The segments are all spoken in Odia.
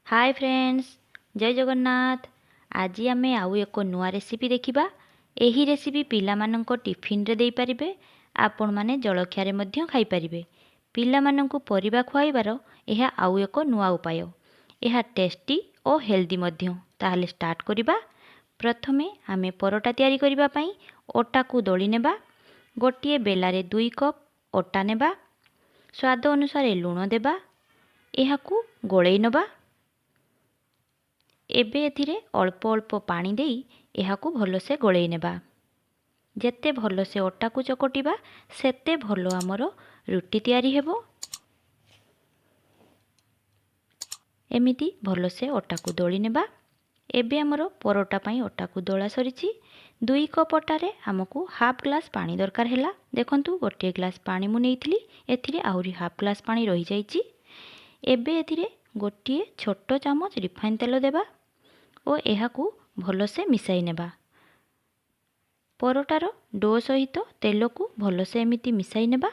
ହାଏ ଫ୍ରେଣ୍ଡସ୍, ଜୟ ଜଗନ୍ନାଥ। ଆଜି ଆମେ ଆଉ ଏକ ନୂଆ ରେସିପି ଦେଖିବା। ଏହି ରେସିପି ପିଲାମାନଙ୍କ ଟିଫିନରେ ଦେଇପାରିବେ, ଆପଣମାନେ ଜଳଖିଆରେ ମଧ୍ୟ ଖାଇପାରିବେ। ପିଲାମାନଙ୍କୁ ପରିବା ଖୁଆଇବାର ଏହା ଆଉ ଏକ ନୂଆ ଉପାୟ। ଏହା ଟେଷ୍ଟି ଓ ହେଲ୍ଦି ମଧ୍ୟ। ତାହେଲେ ଷ୍ଟାର୍ଟ କରିବା। ପ୍ରଥମେ ଆମେ ପରଟା ତିଆରି କରିବା ପାଇଁ ଅଟାକୁ ଦଳି ନେବା। ଗୋଟିଏ ବେଲାରେ 2 କପ୍ ଅଟା ନେବା, ସ୍ୱାଦ ଅନୁସାରେ ଲୁଣ ଦେବା, ଏହାକୁ ଗୋଳେଇ ନେବା। ଏବେ ଏଥିରେ ଅଳ୍ପ ଅଳ୍ପ ପାଣି ଦେଇ ଏହାକୁ ଭଲସେ ଗୋଳେଇ ନେବା। ଯେତେ ଭଲସେ ଅଟାକୁ ଚକଟିବା, ସେତେ ଭଲ ଆମର ରୁଟି ତିଆରି ହେବ। ଏମିତି ଭଲସେ ଅଟାକୁ ଦଳି ନେବା। ଏବେ ଆମର ପରଟା ପାଇଁ ଅଟାକୁ ଦଳା ସରିଛି। 2 କପ୍ ଅଟାରେ ଆମକୁ ହାଫ୍ ଗ୍ଲାସ୍ ପାଣି ଦରକାର ହେଲା। ଦେଖନ୍ତୁ, ଗୋଟିଏ ଗ୍ଲାସ୍ ପାଣି ମୁଁ ନେଇଥିଲି, ଏଥିରେ ଆହୁରି ହାଫ୍ ଗ୍ଲାସ୍ ପାଣି ରହିଯାଇଛି। ଏବେ ଏଥିରେ ଗୋଟିଏ ଛୋଟ ଚାମଚ ରିଫାଇନ୍ ତେଲ ଦେବା ଓ ଏହାକୁ ଭଲସେ ମିଶାଇ ନେବା। ପରଟାର do ସହିତ ତେଲକୁ ଭଲସେ ଏମିତି ମିଶାଇ ନେବା।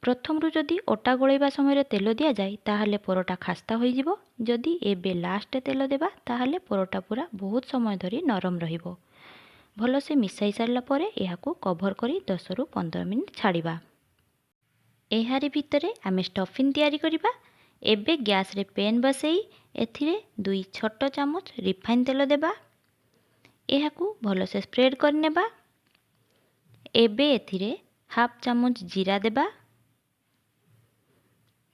ପ୍ରଥମରୁ ଯଦି ଅଟା ଗୋଳେଇବା ସମୟରେ ତେଲ ଦିଆଯାଏ, ତାହେଲେ ପରଟା ଖାସ୍ତା ହୋଇଯିବ। ଯଦି ଏବେ ଲାଷ୍ଟ ତେଲ ଦେବା, ତାହେଲେ ପରଟା ପୁରା ବହୁତ ସମୟ ଧରି ନରମ ରହିବ। ଭଲସେ ମିଶାଇ ସାରିଲା ପରେ ଏହାକୁ କଭର୍ କରି 10ରୁ 15 ମିନିଟ୍ ଛାଡ଼ିବା। ଏହାରି ଭିତରେ ଆମେ ଷ୍ଟଫିଂ ତିଆରି କରିବା। ଏବେ ଗ୍ୟାସ୍ରେ ପ୍ୟାନ୍ ବସେଇ ଏଥିରେ 2 ଛୋଟ ଚାମଚ ରିଫାଇନ୍ ତେଲ ଦେବା। ଏହାକୁ ଭଲସେ ସ୍ପ୍ରେଡ଼୍ କରିନେବା। ଏବେ ଏଥିରେ ହାଫ୍ ଚାମଚ ଜିରା ଦେବା।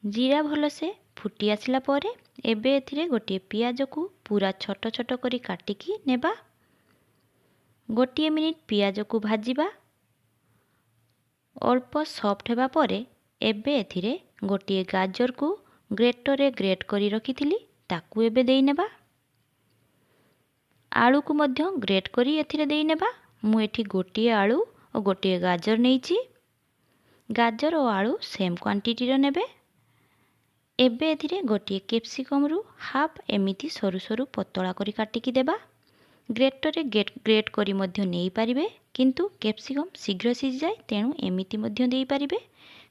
ଜିରା ଭଲସେ ଫୁଟି ଆସିଲା ପରେ ଏବେ ଏଥିରେ ଗୋଟିଏ ପିଆଜକୁ ପୁରା ଛୋଟ ଛୋଟ କରି କାଟିକି ନେବା। ଗୋଟିଏ ମିନିଟ୍ ପିଆଜକୁ ଭାଜିବା। ଅଳ୍ପ ସଫ୍ଟ ହେବା ପରେ ଏବେ ଏଥିରେ ଗୋଟିଏ ଗାଜରକୁ ଗ୍ରେଟରରେ ଗ୍ରେଟ୍ କରି ରଖିଥିଲି, ତାକୁ ଏବେ ଦେଇନେବା। ଆଳୁକୁ ମଧ୍ୟ ଗ୍ରେଟ୍ କରି ଏଥିରେ ଦେଇନେବା। ମୁଁ ଏଠି ଗୋଟିଏ ଆଳୁ ଓ ଗୋଟିଏ ଗାଜର ନେଇଛି। ଗାଜର ଓ ଆଳୁ ସେମ୍ କ୍ୱାଣ୍ଟିଟିର ନେବେ। ଏବେ ଏଥିରେ ଗୋଟିଏ କ୍ୟାପ୍ସିକମ୍ରୁ ହାଫ୍ ଏମିତି ସରୁ ସରୁ ପତଳା କରି କାଟିକି ଦେବା। ଗ୍ରେଟରରେ ଗ୍ରେଟ୍ କରି ମଧ୍ୟ ନେଇପାରିବେ, କିନ୍ତୁ କ୍ୟାପ୍ସିକମ୍ ଶୀଘ୍ର ସିଝିଯାଏ, ତେଣୁ ଏମିତି ମଧ୍ୟ ଦେଇପାରିବେ।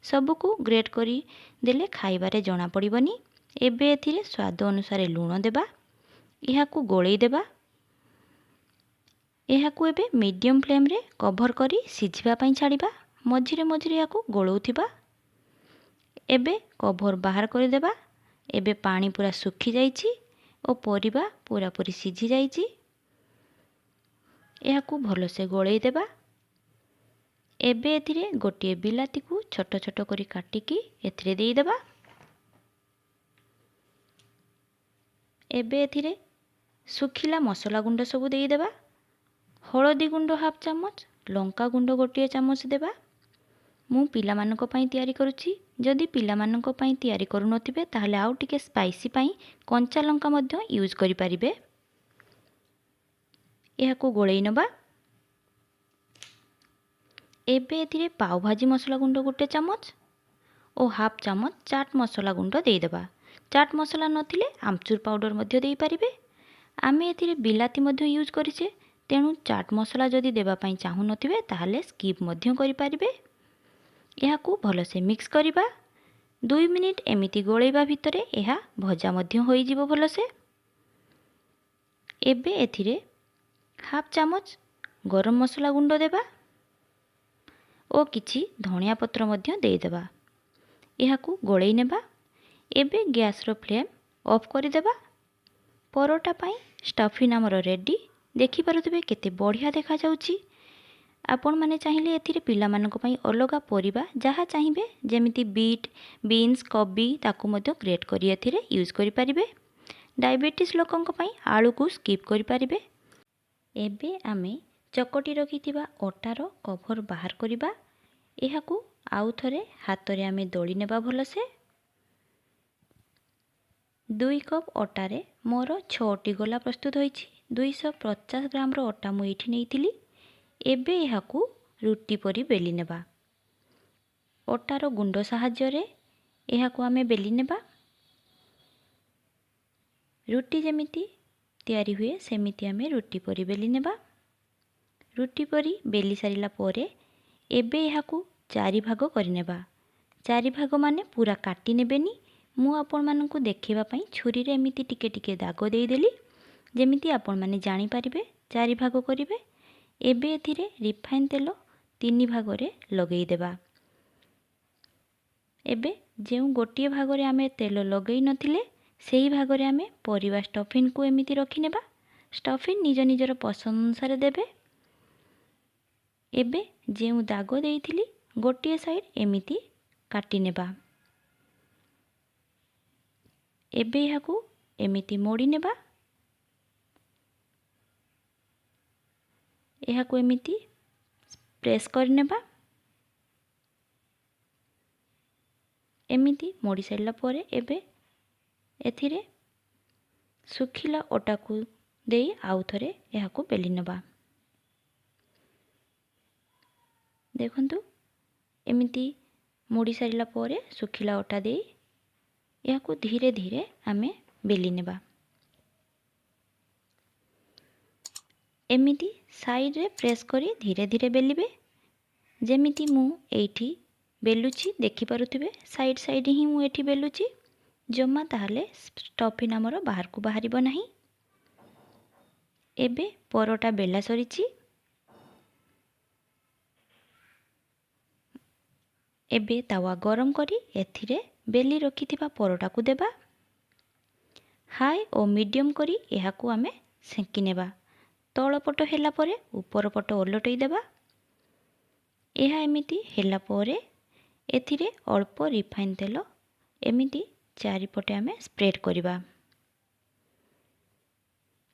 ସବୁକୁ ଗ୍ରେଟ୍ କରି ଦେଲେ ଖାଇବାରେ ଜଣାପଡ଼ିବନି। ଏବେ ଏଥିରେ ସ୍ୱାଦ ଅନୁସାରେ ଲୁଣ ଦେବା। ଏହାକୁ ଗୋଳେଇ ଦେବା। ଏହାକୁ ଏବେ ମିଡ଼ିୟମ୍ ଫ୍ଲେମ୍ରେ କଭର୍ କରି ସିଝିବା ପାଇଁ ଛାଡ଼ିବା। ମଝିରେ ମଝିରେ ଏହାକୁ ଗୋଳଉଥିବା। ଏବେ କଭର୍ ବାହାର କରିଦେବା। ଏବେ ପାଣି ପୁରା ଶୁଖିଯାଇଛି ଓ ପରିବା ପୁରାପୁରି ସିଝି ଯାଇଛି। ଏହାକୁ ଭଲସେ ଗୋଳେଇ ଦେବା। ଏବେ ଏଥିରେ ଗୋଟିଏ ବିଲାତିକୁ ଛୋଟ ଛୋଟ କରି କାଟିକି ଏଥିରେ ଦେଇଦେବା। ଏବେ ଏଥିରେ ଶୁଖିଲା ମସଲା ଗୁଣ୍ଡ ସବୁ ଦେଇଦେବା। ହଳଦୀ ଗୁଣ୍ଡ ହାଫ୍ ଚାମଚ, ଲଙ୍କା ଗୁଣ୍ଡ ଗୋଟିଏ ଚାମଚ ଦେବା। ମୁଁ ପିଲାମାନଙ୍କ ପାଇଁ ତିଆରି କରୁଛି। ଯଦି ପିଲାମାନଙ୍କ ପାଇଁ ତିଆରି କରୁନଥିବେ, ତାହେଲେ ଆଉ ଟିକେ ସ୍ପାଇସି ପାଇଁ କଞ୍ଚା ଲଙ୍କା ମଧ୍ୟ ୟୁଜ୍ କରିପାରିବେ। ଏହାକୁ ଗୋଳେଇ ନେବା। ଏବେ ଏଥିରେ ପାଓଭାଜି ମସଲା ଗୁଣ୍ଡ ଗୋଟେ ଚାମଚ ଓ ହାଫ୍ ଚାମଚ ଚାଟ୍ ମସଲା ଗୁଣ୍ଡ ଦେଇଦେବା। ଚାଟ୍ ମସଲା ନଥିଲେ ଆମଚୁର ପାଉଡ଼ର ମଧ୍ୟ ଦେଇପାରିବେ। ଆମେ ଏଥିରେ ବିଲାତି ମଧ୍ୟ ୟୁଜ୍ କରିଛେ, ତେଣୁ ଚାଟ୍ ମସଲା ଯଦି ଦେବା ପାଇଁ ଚାହୁଁନଥିବେ, ତାହେଲେ ସ୍କିପ୍ ମଧ୍ୟ କରିପାରିବେ। ଏହାକୁ ଭଲସେ ମିକ୍ସ କରିବା। 2 ମିନିଟ୍ ଏମିତି ଗୋଳେଇବା ଭିତରେ ଏହା ଭଜା ମଧ୍ୟ ହୋଇଯିବ ଭଲସେ। ଏବେ ଏଥିରେ ହାଫ୍ ଚାମଚ ଗରମ ମସଲା ଗୁଣ୍ଡ ଦେବା ଓ କିଛି ଧଣିଆ ପତ୍ର ମଧ୍ୟ ଦେଇଦେବା। ଏହାକୁ ଗୋଳେଇ ନେବା। ଏବେ ଗ୍ୟାସ୍ର ଫ୍ଲେମ୍ ଅଫ୍ କରିଦେବା। ପରଟା ପାଇଁ ଷ୍ଟଫିନ୍ ଆମର ରେଡ଼ି। ଦେଖିପାରୁଥିବେ କେତେ ବଢ଼ିଆ ଦେଖାଯାଉଛି। ଆପଣମାନେ ଚାହିଁଲେ ଏଥିରେ ପିଲାମାନଙ୍କ ପାଇଁ ଅଲଗା ପରିବା ଯାହା ଚାହିଁବେ, ଯେମିତି ବିଟ୍, ବିନ୍ସ, କୋବି, ତାକୁ ମଧ୍ୟ ଗ୍ରେଟ୍ କରି ଏଥିରେ ୟୁଜ୍ କରିପାରିବେ। ଡାଇବେଟିସ୍ ଲୋକଙ୍କ ପାଇଁ ଆଳୁକୁ ସ୍କିପ୍ କରିପାରିବେ। ଏବେ ଆମେ ଚକଟି ରଖିଥିବା ଅଟାର କଭର୍ ବାହାର କରିବା। ଏହାକୁ ଆଉ ଥରେ ହାତରେ ଆମେ ଦଳି ନେବା ଭଲସେ। 2 କପ୍ ଅଟାରେ ମୋର 6ଟି ଗୋଲା ପ୍ରସ୍ତୁତ ହୋଇଛି। 250 ଗ୍ରାମର ଅଟା ମୁଁ ଏଇଠି ନେଇଥିଲି। ଏବେ ଏହାକୁ ରୁଟି ପରି ବେଲି ନେବା। ଅଟାର ଗୁଣ୍ଡ ସାହାଯ୍ୟରେ ଏହାକୁ ଆମେ ବେଲି ନେବା। ରୁଟି ଯେମିତି ତିଆରି ହୁଏ, ସେମିତି ଆମେ ରୁଟି ପରି ବେଲି ନେବା। ରୁଟି ପରି ବେଲି ସାରିଲା ପରେ ଏବେ ଏହାକୁ 4 ଭାଗ କରିନେବା। 4 ଭାଗ ମାନେ ପୁରା କାଟି ନେବେନି, ମୁଁ ଆପଣମାନଙ୍କୁ ଦେଖାଇବା ପାଇଁ ଛୁରୀରେ ଏମିତି ଟିକେ ଟିକେ ଦାଗ ଦେଇଦେଲି, ଯେମିତି ଆପଣମାନେ ଜାଣିପାରିବେ 4 ଭାଗ କରିବେ। ଏବେ ଏଥିରେ ରିଫାଇନ୍ ତେଲ 3 ଭାଗରେ ଲଗେଇଦେବା। ଏବେ ଯେଉଁ ଗୋଟିଏ ଭାଗରେ ଆମେ ତେଲ ଲଗେଇ ନଥିଲେ, ସେହି ଭାଗରେ ଆମେ ପରିବା ଷ୍ଟଫିନ୍କୁ ଏମିତି ରଖିନେବା। ଷ୍ଟଫିନ୍ ନିଜ ନିଜର ପସନ୍ଦ ଅନୁସାରେ ଦେବେ। ଏବେ ଯେଉଁ ଦାଗ ଦେଇଥିଲି ଗୋଟିଏ ସାଇଡ଼୍ ଏମିତି କାଟିନେବା। ଏବେ ଏହାକୁ ଏମିତି ମୋଡ଼ି ନେବା। ଏହାକୁ ଏମିତି ପ୍ରେସ୍ କରିନେବା। ଏମିତି ମୋଡ଼ି ସାରିଲା ପରେ ଏବେ ଏଥିରେ ଶୁଖିଲା ଅଟାକୁ ଦେଇ ଆଉ ଥରେ ଏହାକୁ ବେଲି ନେବା। ଦେଖନ୍ତୁ, ଏମିତି ମୋଡ଼ି ସାରିଲା ପରେ ଶୁଖିଲା ଅଟା ଦେଇ ଏହାକୁ ଧୀରେ ଧୀରେ ଆମେ ବେଲି ନେବା। ଏମିତି ସାଇଡ଼ରେ ପ୍ରେସ୍ କରି ଧୀରେ ଧୀରେ ବେଲିବେ। ଯେମିତି ମୁଁ ଏଇଠି ବେଲୁଛି ଦେଖିପାରୁଥିବେ, ସାଇଡ଼୍ ସାଇଡ଼୍ ହିଁ ମୁଁ ଏଠି ବେଲୁଛି ଜମା, ତାହେଲେ ଷ୍ଟଫିନ୍ ଆମର ବାହାରକୁ ବାହାରିବ ନାହିଁ। ଏବେ ପରଟା ବେଲା ସରିଛି। ଏବେ ତାୱା ଗରମ କରି ଏଥିରେ ବେଲି ରଖିଥିବା ପରଟାକୁ ଦେବା। ହାଇ ଓ ମିଡ଼ିୟମ୍ କରି ଏହାକୁ ଆମେ ସେଙ୍କି ନେବା। ତଳ ପଟ ହେଲା ପରେ ଉପର ପଟ ଓଲଟେଇ ଦେବା। ଏହା ଏମିତି ହେଲା ପରେ ଏଥିରେ ଅଳ୍ପ ରିଫାଇନ୍ ତେଲ ଏମିତି ଚାରିପଟେ ଆମେ ସ୍ପ୍ରେଡ଼୍ କରିବା।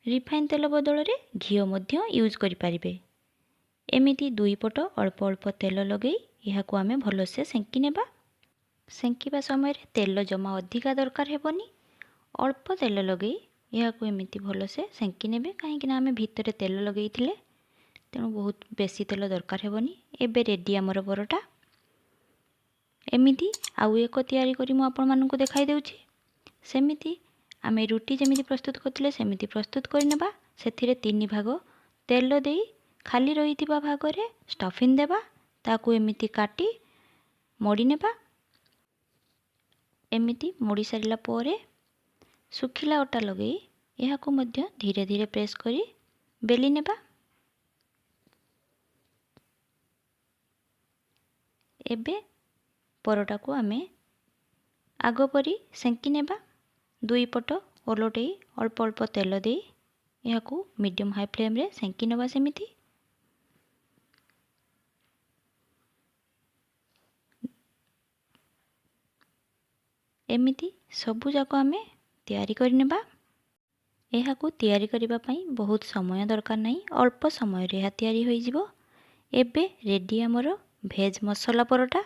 ରିଫାଇନ୍ ତେଲ ବଦଳରେ ଘିଅ ମଧ୍ୟ ୟୁଜ୍ କରିପାରିବେ। ଏମିତି ଦୁଇ ପଟ ଅଳ୍ପ ଅଳ୍ପ ତେଲ ଲଗେଇ ଏହାକୁ ଆମେ ଭଲସେ ସେଙ୍କି ନେବା। ସେଙ୍କିବା ସମୟରେ ତେଲ ଜମା ଅଧିକା ଦରକାର ହେବନି, ଅଳ୍ପ ତେଲ ଲଗେଇ ଏହାକୁ ଏମିତି ଭଲସେ ସେଙ୍କି ନେବେ, କାହିଁକିନା ଆମେ ଭିତରେ ତେଲ ଲଗେଇଥିଲେ, ତେଣୁ ବହୁତ ବେଶୀ ତେଲ ଦରକାର ହେବନି। ଏବେ ରେଡ଼ି ଆମର ପରଟା। ଏମିତି ଆଉ ଏକ ତିଆରି କରି ମୁଁ ଆପଣମାନଙ୍କୁ ଦେଖାଇ ଦେଉଛି। ସେମିତି ଆମେ ରୁଟି ଯେମିତି ପ୍ରସ୍ତୁତ କରିଥିଲେ ସେମିତି ପ୍ରସ୍ତୁତ କରିନେବା। ସେଥିରେ 3 ଭାଗ ତେଲ ଦେଇ ଖାଲି ରହିଥିବା ଭାଗରେ ଷ୍ଟଫିନ୍ ଦେବା, ତାକୁ ଏମିତି କାଟି ମୋଡ଼ି ନେବା। ଏମିତି ମୋଡ଼ି ସାରିଲା ପରେ ଶୁଖିଲା ଅଟା ଲଗେଇ ଏହାକୁ ମଧ୍ୟ ଧୀରେ ଧୀରେ ପ୍ରେସ୍ କରି ବେଲି ନେବା। ଏବେ ପରଟାକୁ ଆମେ ଆଗ ପରି ସେଙ୍କି ନେବା। ଦୁଇ ପଟ ଓଲଟେଇ ଅଳ୍ପ ଅଳ୍ପ ତେଲ ଦେଇ ଏହାକୁ ମିଡ଼ିୟମ୍ ହାଇ ଫ୍ଲେମ୍ରେ ସେଙ୍କି ନେବା। ସେମିତି ଏମିତି ସବୁଯାକ ଆମେ ତିଆରି କରିନେବା। ଏହାକୁ ତିଆରି କରିବା ପାଇଁ ବହୁତ ସମୟ ଦରକାର ନାହିଁ, ଅଳ୍ପ ସମୟରେ ଏହା ତିଆରି ହୋଇଯିବ। ଏବେ ରେଡ଼ି ଆମର ଭେଜ୍ ମସଲା ପରଟା।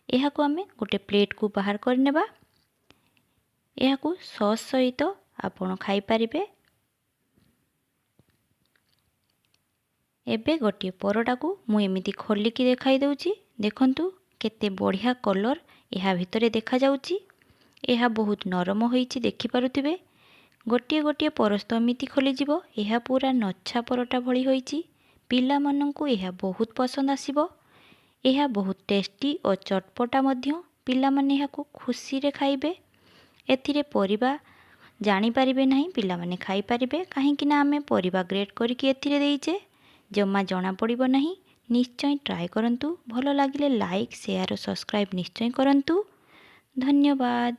ଏହାକୁ ଆମେ ଗୋଟେ ପ୍ଲେଟ୍କୁ ବାହାର କରିନେବା। ଏହାକୁ ସସ୍ ସହିତ ଆପଣ ଖାଇପାରିବେ। ଏବେ ଗୋଟିଏ ପରଟାକୁ ମୁଁ ଏମିତି ଖୋଲିକି ଦେଖାଇ ଦେଉଛି। ଦେଖନ୍ତୁ କେତେ ବଢ଼ିଆ କଲର୍ ଏହା ଭିତରେ ଦେଖାଯାଉଛି। ଏହା ବହୁତ ନରମ ହୋଇଛି, ଦେଖିପାରୁଥିବେ। ଗୋଟିଏ ଗୋଟିଏ ପରସ୍ତ ଏମିତି ଖୋଲିଯିବ। ଏହା ପୁରା ନଛା ପରଟା ଭଳି ହୋଇଛି। ପିଲାମାନଙ୍କୁ ଏହା ବହୁତ ପସନ୍ଦ ଆସିବ। ଏହା ବହୁତ ଟେଷ୍ଟି ଓ ଚଟପଟା ମଧ୍ୟ। ପିଲାମାନେ ଏହାକୁ ଖୁସିରେ ଖାଇବେ। ଏଥିରେ ପରିବା ଜାଣିପାରିବେ ନାହିଁ, ପିଲାମାନେ ଖାଇପାରିବେ, କାହିଁକିନା ଆମେ ପରିବା ଗ୍ରେଟ୍ କରିକି ଏଥିରେ ଦେଇଛେ, ଜମା ଜଣାପଡ଼ିବ ନାହିଁ। ନିଶ୍ଚୟ ଟ୍ରାଏ କରନ୍ତୁ। ଭଲ ଲାଗିଲେ ଲାଇକ୍, ସେୟାର ଓ ସବସ୍କ୍ରାଇବ୍ ନିଶ୍ଚୟ କରନ୍ତୁ। ଧନ୍ୟବାଦ।